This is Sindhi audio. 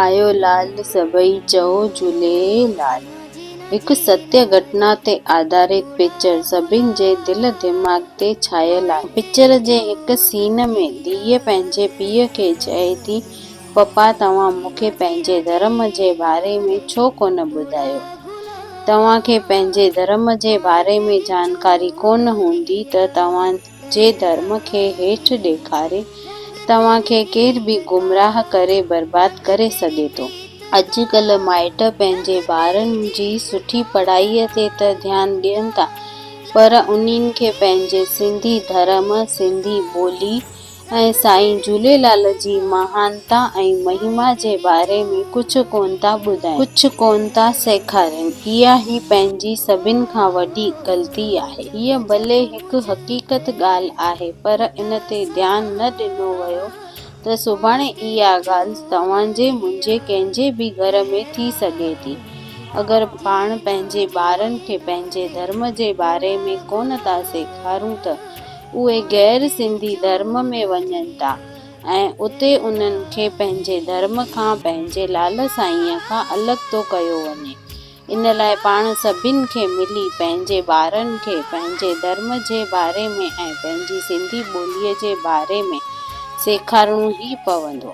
آيو لال سڀئي چئو جهوليلال. هڪ ستيه گهٽنا تي آڌارت پڪچر سڀن جي دل دماغ تي ڇانيل آهي. پڪچر جي هڪ سين ۾ ڌيء پنهنجي پيء کي چئي ٿي پپا توهان مون کي پنهنجي ڌرم جي باري ۾ ڇو ڪونه ٻڌايو؟ توهان کي پنهنجي ڌرم جي باري ۾ جانڪاري ڪونه هوندي ته توهان جي ڌرم کي هيٺ ڏيکاري توهان کي ڪير به گمراهه ڪري برباد ڪري سگهي ٿو. اڄڪلهه مائٽ پنهنجي ٻارن جي سٺي پڙهائي تي ته ڌيان ڏين ٿا پر انهن کي پنهنجي سنڌي ڌرم، سنڌي ٻولي ۽ سائين جهوليلال جي مهانتا ۽ مهما جي باري ۾ ڪجهه ڪونه ٿا ٻڌائين، ڪجهه ڪونه ٿا سيکارين. اها ئي پنهنجي سڀن کان وڏي غلطي آهي. هيء ڀلي هڪ حقيقت ڳالهه آهي پر ان تي ڌيان نه ڏنو ويو ته سڀاڻي اها ڳالهه توهان جي منهنجي ڪنهن جي به گهر ۾ ٿي سگهي ٿي. اگر پاڻ پنهنجي ٻارن کي پنهنجي ڌرم جي باري ۾ ڪونه ٿا سيکارون ته اهي غير سنڌي ڌرم ۾ وڃن ٿا ۽ اتي انهن کي پنهنجي ڌرم کان پنهنجي لال سائينء کان الڳ ٿو ڪيو وڃي. ان لاء پاڻ سڀن کي ملي پنهنجي ٻارن کي پنهنجي ڌرم جي باري ۾ ۽ پنهنجي سنڌي ٻوليء جي باري ۾ سيکارڻو ئي پوندو.